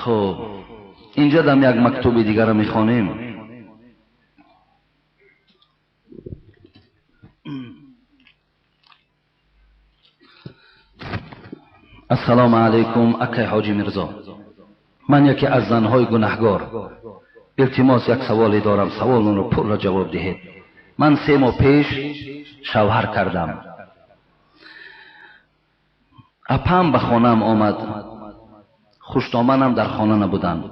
Хуб, инҷа дам як мактуби дигарро мехонем. Ассалому алайкум, акай Ҳоҷи Мирзо. Ман яке аз занҳои гунаҳгор. Илтимос, як саволе дорам, саволонро пурра ҷавоб диҳед. Ман 3 моҳ пеш шавҳар кардам. Апам ба хонаам омад. Хуштоманам дар хона набуданд.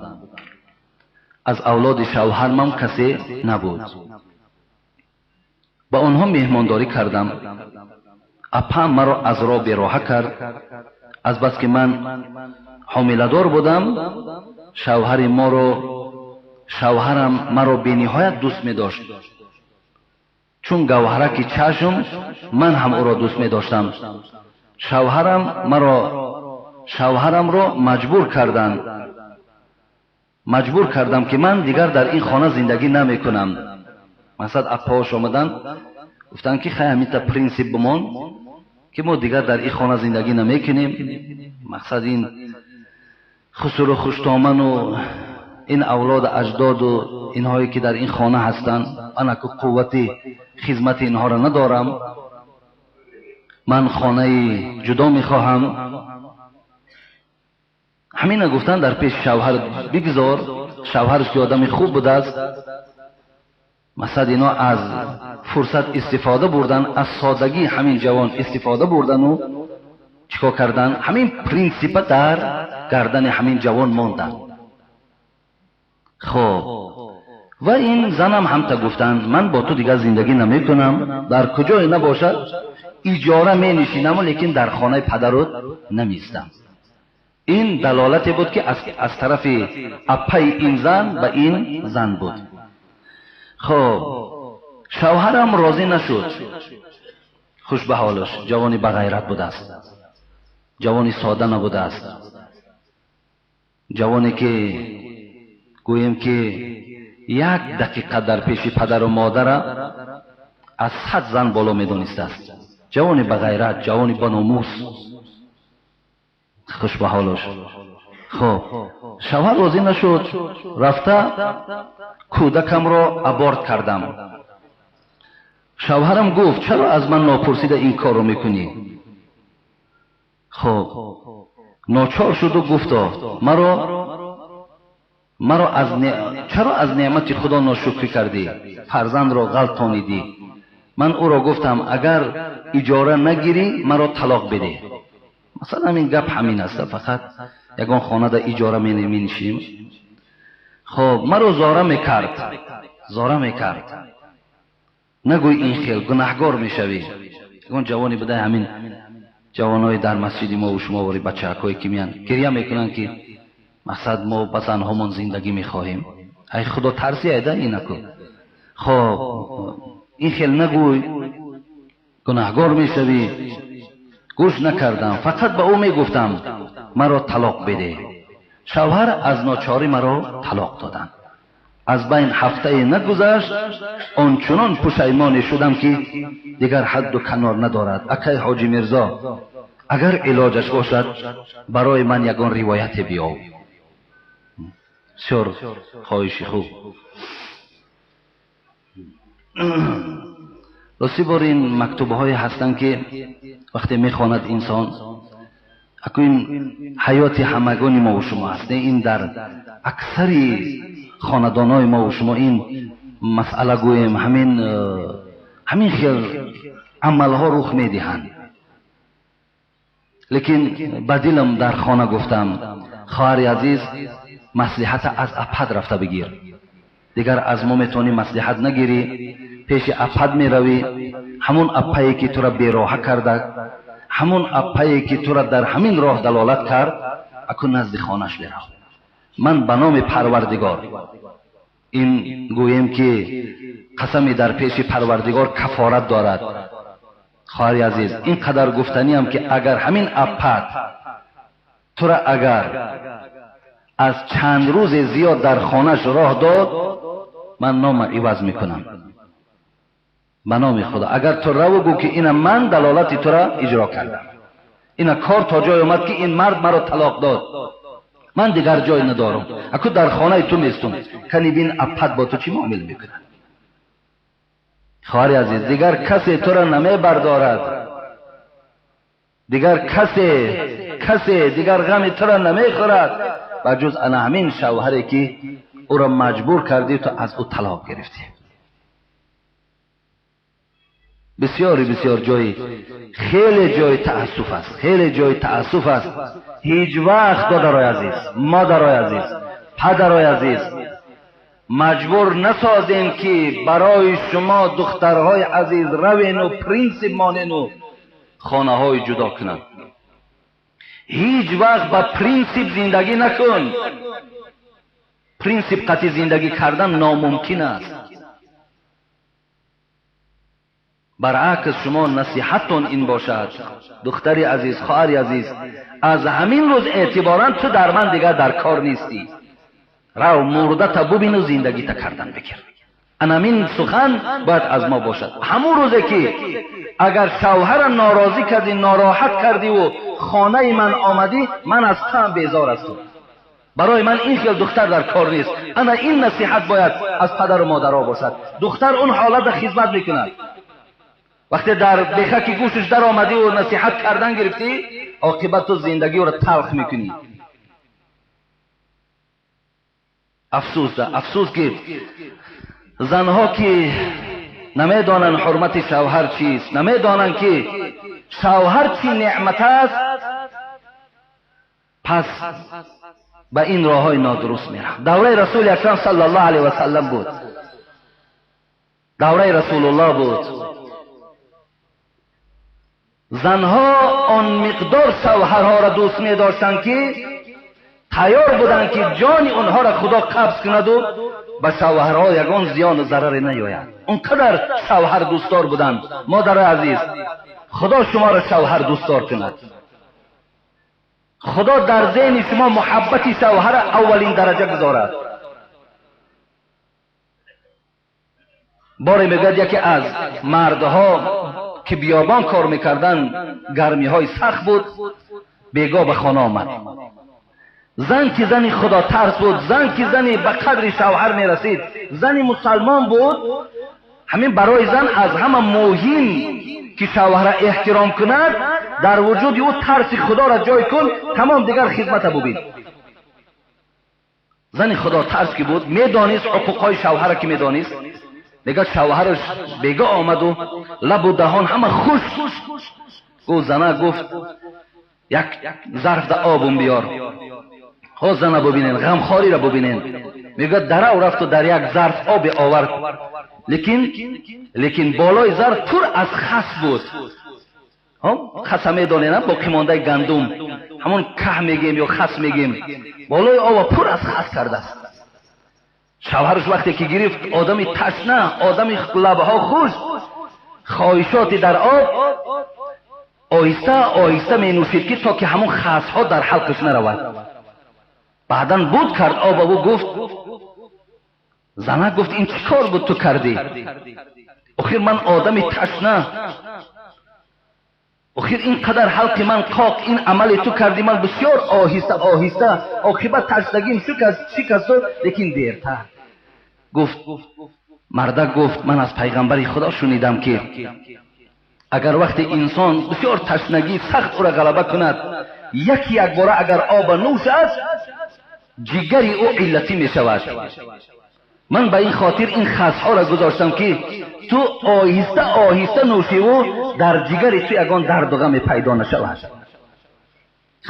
Аз авлоди шавҳармам касе набуд. Ба онҳо меҳмондорӣ кардам. Апам маро аз роҳ бероҳа кард. Азбаски ман ҳомиладор будам, шавҳарам маро бениҳоят дӯст медошт. Чун гавҳараки чашм, ман ҳам ӯро дӯст медоштам. Шавҳарамро маҷбур кардам, ки ман дигар дар ин хона зиндагӣ намекунам. Масалан, аппаҳош омаданд, гуфтанд, ки хай ҳаминта принсип бимон, ки мо дигар дар ин хона зиндагӣ намекунем. Мақсад ин хусуру хуштоману ин авлоду аҷдоду инҳое ки дар ин хона ҳастанд, ман аку қуввати хизмати инҳоро надорам. Ман хонаи ҷудо мехоҳам. Ҳамина гуфтанд, дар пеши шавҳар бигзор, шавҳарш ки одами хуб будааст. Масалан, ино аз фурсат истифода бурдан, аз содагии ҳамин ҷавон истифода бурдану чикор кардан? Ҳамин принсипа дар гардани ҳамин ҷавон монданд. Хоб, ва ин занам ҳамта гуфтанд, ман бо ту дигар зиндагӣ намекунам, дар куҷое набошад иҷора менишинаму, лекин дар хонаи падарут намеистам. Ин далолате буд, ки аз тарафи аппаи ин зан ба ин зан буд. Хоб, шавҳарам розӣ нашуд. Хуш ба ҳолаш, ҷавони бағайрат будааст, ҷавони сода набудааст, ҷавоне ки гӯем ки як дақиқа дар пеши падару модара аз 100 зан боло медонистааст. Ҷавони бағайрат, ҷавони баномус. Хуш ба ҳолаш. Хоб, шавҳар розӣ нашуд, рафта кӯдакамро аборт кардам. Шавҳарам гуфт, чаро аз ман нопурсида ин корро мекунӣ? Хоб, ночор шуду гуфто, маро чаро аз неъмати Худо ношукрӣ кардӣ? Фарзандро ғалтонидӣ. Ман ӯро гуфтам, агар иҷора нагирӣ, маро талоқ бидеҳ. Масалан, ҳамин гап ҳамин аст, фақат ягон хонада иҷора менишинем. Хоб, маро зора мекард, зора мекард. Нагӯй ин хел, гунаҳгор мешавӣ. Ягон ҷавоне будай, ҳамин ҷавонои дар масҷиди мо ва шумо вори бачаҳакое ки меянд, гиря мекунанд, ки мақсад мо ба занҳомон зиндагӣ мехоҳем. Ай Худо тарси айда инаку. Хоб, ин хел нагӯй, гунаҳгор мешавӣ. Гӯш накардам, фақат ба ӯ мегуфтам, маро талоқ бидеҳ. Шавҳар аз ночорӣ маро талоқ доданд. Аз байн ҳафтае нагузашт, ончунон пушаймоне шудам, ки дигар ҳадду канор надорад. Акай Ҳоҷи Мирзо, агар илоҷаш бошад, барои ман ягон ривояте биёв. Бисёр хоҳиши хуб. Рости бор ин мактубҳое ҳастанд, ки вақте мехонад инсон, аку ин ҳаёти ҳамагони мо ва шумо аст. Не, ин дар аксари хонадонҳои мо ва шумо ин масъала гӯем, ҳамин хел амалҳо рух медиҳанд. Лекин ба дилам дар хона гуфтам, хоҳари азиз, маслиҳата аз апад рафта бигир. Дигар аз мо метавонӣ маслиҳат нагирӣ, пеши апад меравӣ, ҳамон аппае ки тура бероҳа карда, ҳамон аппае ки тура дар ҳамин роҳ далолат кард, аку назди хонаш бирав. Ман ба номи Парвардигор ин гӯем, ки қасами дар пеши Парвардигор кафорат дорад. Хоҳари азиз, ин қадар гуфтаниам, ки агар ҳамин аппат тура агар аз чанд рӯзе зиёд дар хонаш роҳ дод, ман нома иваз мекунам. Ба номи Худо, агар ту раву гӯ, ки ина ман далолати тура иҷро кардам, ина кор то ҷой омад, ки ин мард маро талоқ дод, Ман дигар ҷой надорам. Аку дар хонаи ту местум. Кани бин апад бо ту чӣ муомил мекунад? Хоҳари азиз, дигар касе туро намебардорад. Дигар касе дигар ғами туро намехӯрад ба ҷуз ана ҳамин шавҳаре ки ӯро маҷбур кардӣ, ту аз ӯ талоқ гирифтӣ. Бисёри бисёр ҷои хеле ҷои таассуф аст, хеле ҷои таассуф аст. Ҳеҷ вақт додарои азиз, модарои азиз, падарои азиз, маҷбур насозем ки барои шумо духтарҳои азиз равену принсип монену хонаҳои ҷудо кунанд. Ҳеҷ вақт ба принсип зиндагӣ накун. Принсип қатъи зиндагӣ кардан номумкин аст. Баръакс шумо насиҳаттон ин бошад, духтари азиз, хоҳари азиз, аз ҳамин рӯз эътиборан ту дар ман дигар дар кор нестӣ. Рав мурдата бубину зиндагита кардан бигир. Анамин сухан бояд аз мо бошад. Ҳамун рӯзе ки агар шавҳара норозӣ кардӣ, нороҳат кардиву хонаи ман омадӣ, ман аз туам безор ҳастам. Барои ман ин хел духтар дар кор нест. Ана ин насиҳат бояд аз падару модаро бошад. Духтар он ҳолата хизмат мекунад. Вақте дар бехаки гӯшаш дар омадиву насиҳат кардан гирифтӣ, оқибат ту зиндагиро талх мекунӣ. Афсӯс, афсӯс ки занҳо ки намедонанд ҳурмати шавҳар чист, намедонанд ки шавҳар чӣ неъмат аст, пас ба ин роҳҳои нодуруст мераванд. Давраи расули акрам саллаллоҳу алайҳи васаллам буд, давраи расулуллоҳ буд. Занҳо он миқдор шавҳарҳоро дӯст медоштанд ки тайёр буданд ки ҷони онҳоро худо қабз кунаду ба шавҳарҳо ягон зиёну зараре наёяд. Он қадар шавҳар дӯстдор буданд. Модари азиз, худо шуморо шавҳар дӯстдор кунад. Худо дар зеҳни шумо муҳаббати шавҳара аввалин дараҷа гузорад. Боре мегӯяд яке аз мардҳо ки биёбон кор мекарданд, гармиҳои сахт буд, бегоҳ ба хона омад. Зан ки зани худотарс буд, зан ки зани ба қадри шавҳар мерасид, зани мусалмон буд. Ҳамин барои зан аз ҳама муҳим ки шавҳара эҳтиром кунад, дар вуҷуди ӯ тарси худоро ҷой кун, тамом дигар хизмата бубин. Зани худотарс ки буд, медонист ҳуқуқҳои шавҳара ки медонист. Мегӯяд шавҳараш бегоҳ омаду лабу даҳон ҳама хушк. Гуфт зана, гуфт як зарф да обум биёр. Ҳо зана бубинен, ғамхориро бубинен. Мегӯяд дарав рафту дар як зарф оби овард, лекин болои зарф пур аз хас буд. Хаса медонем, боқимондаи гандум, ҳамон каҳ мегем ё хас мегем, болои оба пур аз хас кардааст. Шавҳараш вақте ки гирифт, одами ташна, одами лабҳо хушк, хоҳишоти дар об оҳиста оҳиста менӯшид ки то ки ҳамон хасҳо дар ҳалқаш наравад. Баъдан буд кард об, ӯ гуфт, зана гуфт ин чӣ кор буд ту кардӣ? Охир ман одами ташна, охир ин қадар ҳалқи ман қоқ, ин амали ту кардӣ, ман бисёр оҳиста оҳиста оқибат ташнагим шикасту, лекин дертар. Гуфт мардак, гуфт ман аз пайғамбари худо шунидам ки агар вақте инсон бисёр ташнагӣ сахт ӯро ғалаба кунад, яки якбора агар оба нӯшад, ҷигари ӯ иллатӣ мешавад. Ман ба ин хотир ин хасҳоро гузоштам ки ту оҳиста оҳиста нӯшиву дар ҷигари ту ягон дарду ғаме пайдо нашавад.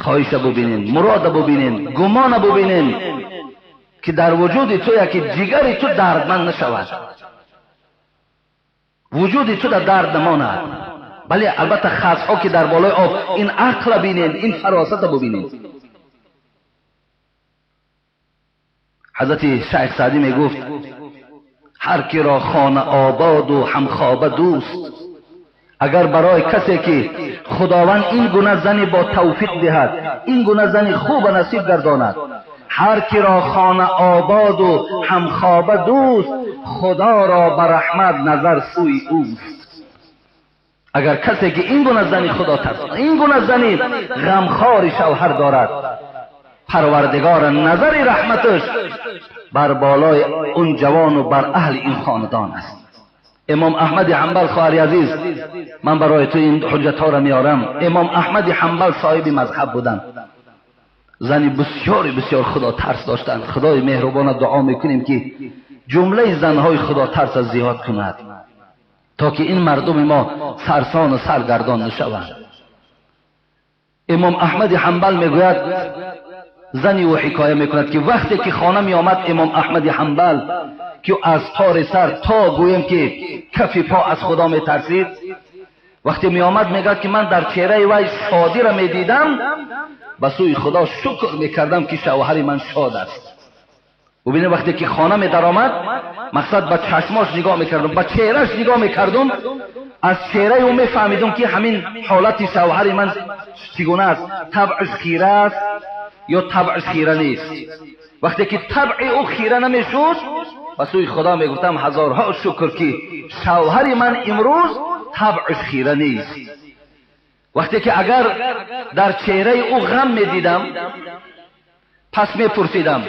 Хоҳиша бубинен, мурода бубинен, гумона бубинен ки дар вуҷуди ту яки ҷигари ту дардманд нашавад, вуҷуди ту дар дард намонад. Бале, албатта хасҳо ки дар болои об, ин ақла бинен, ин фаросата бубинен. Ҳазрати Шайх Саъдӣ мегуфт ҳар киро хона ободу ҳамхоба дӯст, агар барои касе ки худованд ин гуна зани бо тавфиқ диҳад, ин гуна зани хуба насиб гардонад, ҳар киро хона ободу ҳамхоба дӯст, худоро ба раҳмат назар сӯи ӯст. Агар касе ки ин гуна зани худотарс, ин гуна зани ғамхори шавҳар дорад, Парвардигор назари раҳматаш бар болои он ҷавону бар аҳли ин хонадон аст. Имом Аҳмади Ҳанбал, хоҳари азиз, ман барои ту ин ҳуҷҷатҳоро меорам. Имом Аҳмади Ҳанбал соҳиби мазҳаб буданд, зани бисёри бисёр худотарс доштанд. Худои меҳрубона дуо мекунем, ки ҷумлаи занҳои худотарса зиёд кунад, то ки ин мардуми мо сарсону саргардон нашаванд. Имом Аҳмади Ҳанбал мегӯяд, зани ӯ ҳикоя мекунад, ки вақте ки хона меомад имом Аҳмади Ҳанбал, ки аз тори сар то гӯем ки кафи по аз Худо метарсид, вақте меомад, мегӯяд, ки ман дар чеҳраи вай шодиро медидам, ба сӯи Худо шукр мекардам, ки шавҳари ман шод аст. Бубинед, вақте ки хона медаромад, мақсад, ба чашмош нигоҳ мекардам, ба чеҳраш нигоҳ мекардум, аз чеҳраи ӯ мефаҳмидум, ки ҳамин ҳолати шавҳари ман чӣ гуна аст, табъш хира аст ё табъш хира нест. Вақте ки табъи ӯ хира намешуд, ба сӯи Худо мегуфтам: ҳазорҳо шукр, ки шавҳари ман имрӯз табъш хира нест. Вақте ки агар дар чеҳраи ӯ ғам медидам, пас мепурсидам: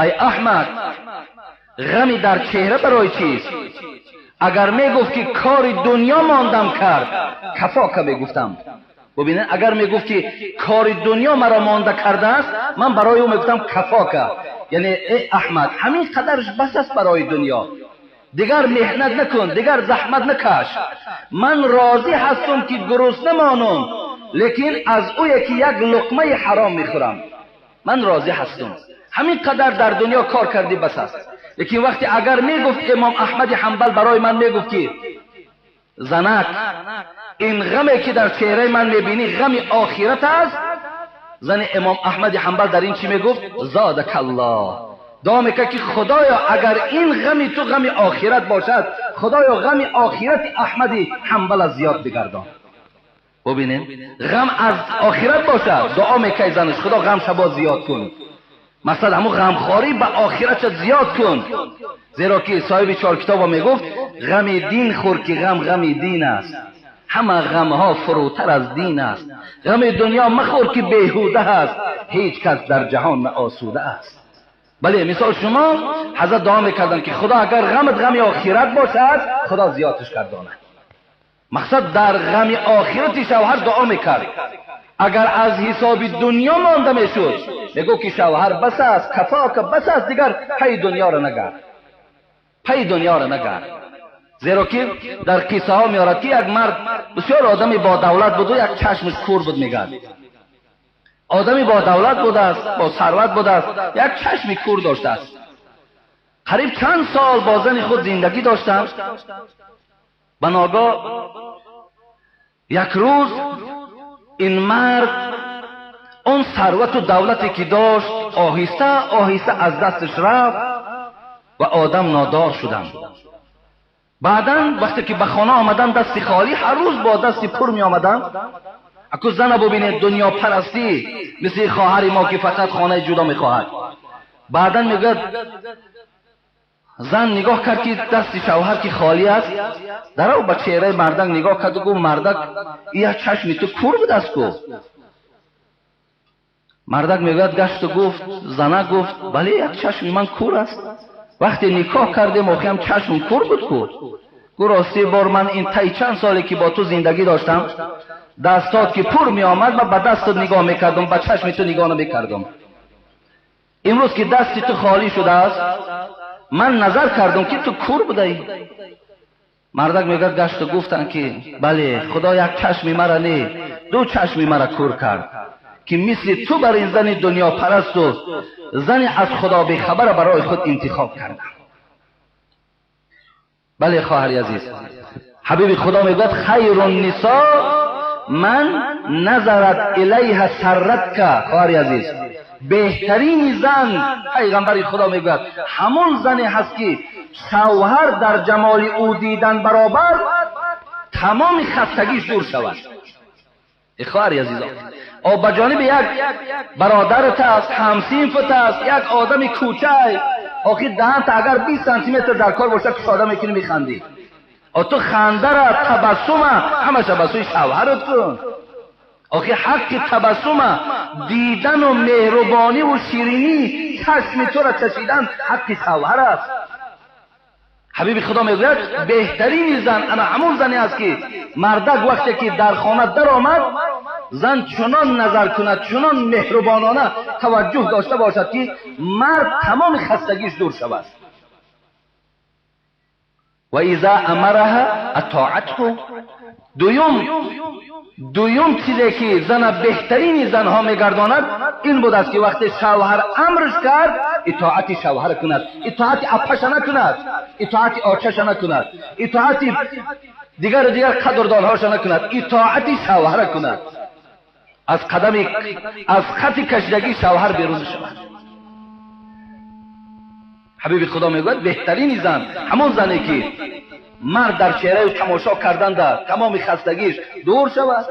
ай Аҳмад, ғами дар чеҳра барои чист? Агар мегуфт, ки кори дунё мондам кард, كفاك мегуфтам. Бубинед, агар мегуфт, ки кори дунё маро монда кардааст, ман барои ӯ мегуфтам: كفاك, яъне эй Аҳмад, ҳамин қадарш бас аст барои дунё, дигар меҳнат накун, дигар заҳмат накаш. Ман розӣ ҳастам, ки гурусна монам, лекин аз ӯе ки як луқмаи ҳаром мехӯрам, ман розӣ ҳастам. Ҳамин қадар дар дунё кор кардӣ, бас аст. Лекин вақте агар мегуфт, имом Аҳмади Ҳанбал барои ман мегуфт, ки занак, ин ғаме ки дар чеҳраи ман мебинӣ, ғами охират аст, зани имом Аҳмади Ҳанбал дар ин чӣ мегуфт? زادك الله. Дуо мекард, ки худоё, агар ин ғами ту ғами охират бошад, худоё, ғами охирати Аҳмади Ҳанбала зиёд бигардон. Бубинем, ғам аз охират бошад, дуо мекард занаш: худо, ғамша боз зиёд кун, мақсад, ҳамун ғамхорӣ ба охиратша зиёд кун. Зеро ки соҳиби чоркитоба мегуфт: ғами дин хӯр, ки ғам ғами дин аст, ҳама ғамҳо фурӯтар аз дин аст. Ғами дунё махӯр, ки беҳуда аст, ҳеҷ кас дар ҷаҳон наосуда аст. Бале, мисол, шумо ҳазрат дуо мекарданд, ки худо, агар ғамат ғами охират бошад, худо зиёдаш гардонад. Мақсад, дар ғами охирати шавҳар дуо мекард. Агар аз ҳисоби дунё монда мешуд, мегуфт, ки шавҳар, бас аст, كفاك, бас аст, дигар пайи дунёро нагард, пайи дунёро нагард. Зеро ки дар қиссаҳо меорад, ки як мард бисёр одами бодавлат буду як чашмаш кур буд. Мегӯяд, одами бодавлат будааст, бо сарват будааст, як чашми кур доштааст. Қариб чанд сол бо зани худ зиндагӣ доштанд. Ба ногоҳ як рӯз ин мард он сарвату давлате ки дошт, оҳиста оҳиста аз дасташ рафт ва одам нодор шуданд. Баъдан вақте ки ба хона омадан, дасти холӣ, ҳар рӯз бо дасти пур меомаданд. Аку зана бубинед, дунёпарастӣ, мисли хоҳари мо, ки фақат хонаи ҷудо мехоҳад. Баъдан мегӯяд, зан нигоҳ кард, ки дасти шавҳар ки холӣ аст, дарав ба чеҳраи мардак нигоҳ карду гуфт: мардак, як чашми ту кур будааст ку? Мардак мегӯяд, гашту гуфт, зана гуфт: бале, як чашми ман кур аст. Вақте никоҳ кардем, охиам чашм кур буд ку. Гу: рости бор, ман ин таи чанд соле ки бо ту зиндагӣ доштам, дастот ки пур меомад, ман ба дастат нигоҳ мекардам, ба чашми ту нигоҳ намекардам. Имрӯз ки дасти ту холӣ шудааст, ман назар кардам, ки ту кур будаӣ. Мардак мегӯяд, гашту гуфтанд, ки бале, худо як чашми мара не, ду чашми мара кур кард, ки мисли ту бар ин зани дунёпарасту зани аз худо бехабара барои худ интихоб кардам. Бале, хоҳари азиз, ҳабиби худо мегӯяд: خير النساء من نظرت إليها سرتك. Хоҳари азиз, беҳтарини зан, пайғамбари худо мегӯяд, ҳамон зане ҳаст, ки шавҳар дар ҷамоли ӯ дидан баробар тамоми хастагиш дур шавад. Хоҳари азизон, о, ба ҷониби як бародарат аст, ҳамсинфат аст, як одами кӯчай, охир даҳанта агар 20 сантиметр дар кор бошад, кушода мекунӣ, механдӣ. О, ту хандара, табассума ҳамаша ба сӯи шавҳарат кун. Охи ҳаққи табассума дидан ва меҳрубонӣ ва ширинӣ чашми тура чашидан ҳаққи шавҳар аст. Ҳабиби Худо мегӯяд беҳтарини зан ана ҳамон зане аст ки мардак вақте ки дар хона даромад зан чунон назар кунад, чунон меҳрубонона таваҷҷӯҳ дошта бошад ки мард тамоми хастагиш дур шавад. Ва иза амараҳа атоатҳу. Дуюм чизе ки зана беҳтарини занҳо мегардонад ин будааст ки вақте шавҳар амрш кард итоати шавҳар кунад, итоати апаша накунад, итоати очаша накунад, итоати дигару дигар қадрдонҳоша накунад, итоати шавҳар кунад. Аз қадами аз хати кашидагии шавҳар берун шавад. Ҳабиби Худо мегӯяд беҳтарини зан ҳамон зане ки мард дар чеҳраи тамошо карданда тамоми хастагиш дур шавад,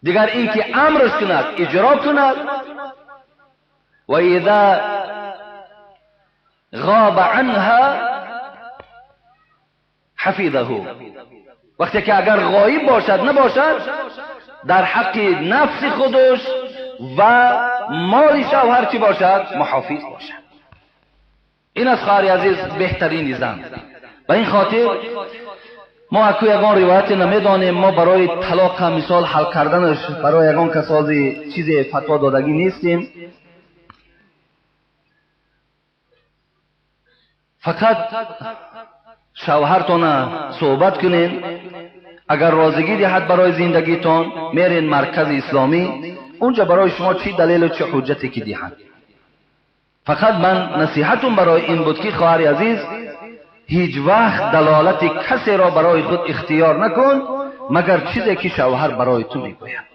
дигар ин ки амрш кунад иҷро кунад. Ва иза ғоба анҳа ҳафизаҳу. Вақте ки агар ғоиб бошад набошад дар ҳаққи нафси худаш ва моли шавҳар чӣ бошад? Муҳофиз бошад. Ин аст хоҳари азиз беҳтарини зан. Ба ин хотир мо аку ягон ривояте намедонем, мо барои талоқа мисол ҳал карданаш барои ягон касози чизе фатво додагӣ нестем. Фақат шавҳартона суҳбат кунед, агар розигӣ диҳад барои зиндагитон мерен маркази исломӣ, унҷа барои шумо чӣ далелу чӣ ҳуҷҷате ки диҳанд. Фақат ман насиҳатум барои ин буд ки хоҳари азиз ҳеҷ вақт далолати касеро барои худ ихтиёр накун магар чизе ки шавҳар барои ту мегӯяд.